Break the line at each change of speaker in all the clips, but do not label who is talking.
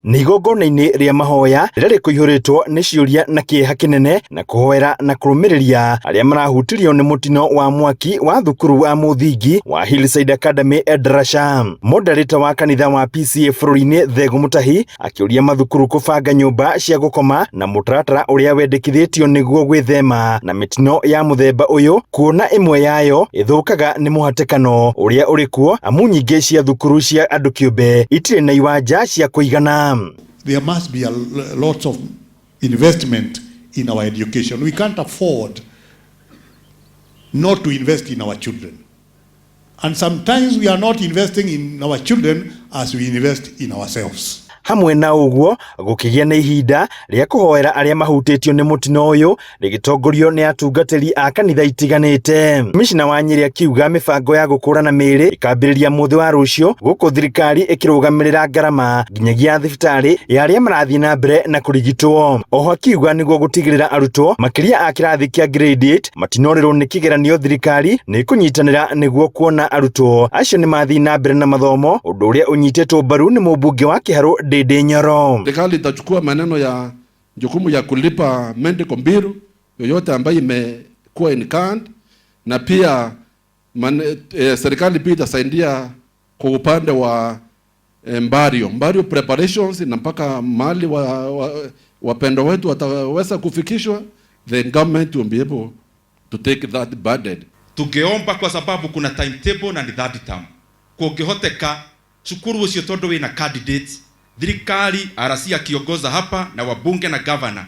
Nĩ igongona-inĩ rĩa mahoya rĩrĩa rĩkũihũrĩtwo nĩ ciũria na kĩeha kĩnene na kũhoera na kũrũmĩrĩria arĩa marahutirio nĩ mũtino wa mwaki wa thukuru wa mũthingi wa Hillside Academy Endarasha. Moderator wa kanitha wa PCEA bũrũri-inĩ Thegũ Mũtahi akĩũria mathukuru kũbanga nyũmba cia gũkoma na mũtaratara ũrĩa wendekithĩtio nĩguo gwĩthema na mĩtino ya mũthemba ũyũ, kuona ĩmwe yayo ĩthũkaga nĩ mũhatĩkano ũrĩa ũrĩ kuo amu nyingĩ cia thukuru cia andũ kĩũmbe itirĩ na iwanja cia kũigana.
There must be a lot of investment in our education. We can't afford not to invest in our children. And sometimes we are not investing in our children as we invest in ourselves.
Hamwe na ũguo gũkĩgĩa na ihinda rĩa kũhoera arĩa mahutĩtio nĩ mũtino ũyũ rĩgĩtongorio nĩ atungatĩri a kanitha itiganĩte. Kamishna wa Nyĩrĩ akiuga mĩbango ya gũkũrana mĩĩrĩ ĩkambĩrĩria mũthĩ wa rũciũ gũkũ thirikari ĩkĩrũgamĩrĩra ngarama nginyagia thibitarĩ ya arĩa marathiĩ na mbere na kũrigitwo. Oho akiuga nĩguo gũtigĩrĩra arutwo makĩria a kĩrathi kĩa grade 8 matinorĩrwo nĩ kĩgeranio thirikari nĩ kũnyitanĩra nĩguo kuona arutwo acio nĩ mathiĩ na mbere na mathomo, ũndũ ũrĩa ũnyitĩtwo mbaru nĩ mũmbunge wa Kĩharũ Ndĩndĩ Nyoro.
Serikali itachukua maneno ya jukumu ya kulipa medical bill yoyote ambayo imekuwa incurred, na pia serikali pia itasaidia kwa upande wa burial preparations na mpaka mahali wapendwa wetu wataweza kufikishwa, the government will be able to take that burden.
Tungeomba kwa sababu kuna timetable na ni third term, kungihoteka cukuru ucio tondu wina candidates, thirikari RC akiongoza hapa na wabunge na governor,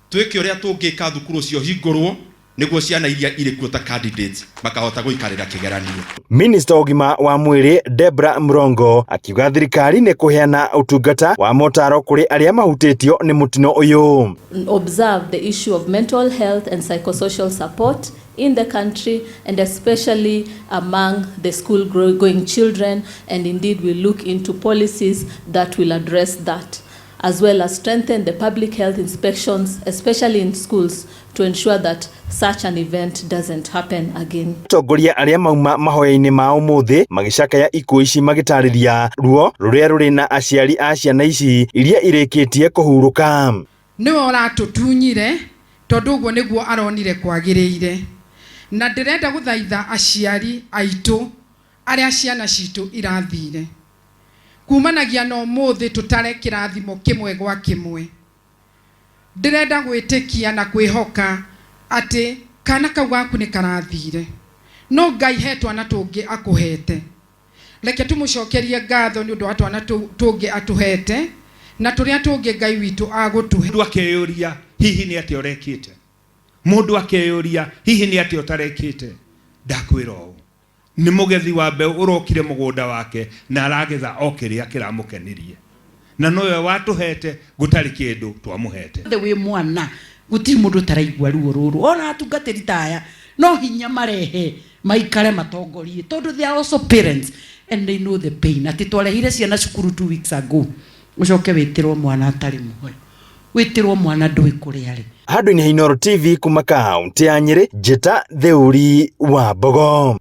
twike uria tungika thukuru ucio hingurwo niguo ciana iria irĩ kuo ta candidates makahota gũikarĩra kĩgeranio.
Minista wa ũgima wa mwĩrĩ Debra Mrongo akiuga thirikari nĩ kũheana ũtungata wa motaro kũrĩ arĩa mahutĩtio nĩ mũtino ũyũ.
Observe the issue of mental health and psychosocial support in the country and especially among the school going children, and indeed we look into policies that will address that, as well as strengthen the public health inspections, especially in schools, to ensure that such an event doesn't happen again.
Atongoria arĩa mauma mahoya-inĩ ma ũmũthĩ magĩcakaya ikuũ ici magĩtarĩria ruo rũrĩa rũrĩ na aciari a ciana ici iria irĩkĩtie kũhurũka.
Nĩwe ũratũtunyire tondũ ũguo nĩguo aronire kwagĩrĩire, na ndĩrenda gũthaitha aciari aitũ arĩa ciana citũ irathire kumanagia na ũmũthĩ tũtare kĩrathimo kĩmwe gwa kĩmwe. Ndĩrenda gwĩtĩkia na kwĩhoka atĩ kana kau gaku nĩ karathire, no Ngai he twana tũngĩ akũhete. Reke tũmũcokerie ngatho nĩ ũndũ wa twana tũngĩ atũhete na tũrĩa tũngĩ Ngai witũ agũtũhe.
Mũndũ akeyũria hihi nĩ atĩa ũrekĩte, mũndũ akeyũria hihi nĩ atĩa ũtarekĩte. Ndakwĩra ũũ, nĩ mũgethi wa mbeũ ũrokire mũgũnda wake na aragetha o kĩrĩa kĩramũkenirie, na nowe watũhete gũtarĩ kĩndũ twamũhete.
The wĩ mwana gũtirĩ mũndũ ũtaraigua ruo rũrũ, ona atungatĩri ta aya no hinya marehe maikare matongorie, tondũ they are also parents and they know the pain. Atĩ twarehire ciana cukuru 2 weeks ago, ũcoke wĩtĩrwo mwana atarĩ muoyo, wĩtĩrwo mwana ndũĩ kũrĩa arĩ.
Handũ-inĩ ha Inooro TV kuma kaunti ya Nyĩrĩ, njĩta Theuri wa Mbogo.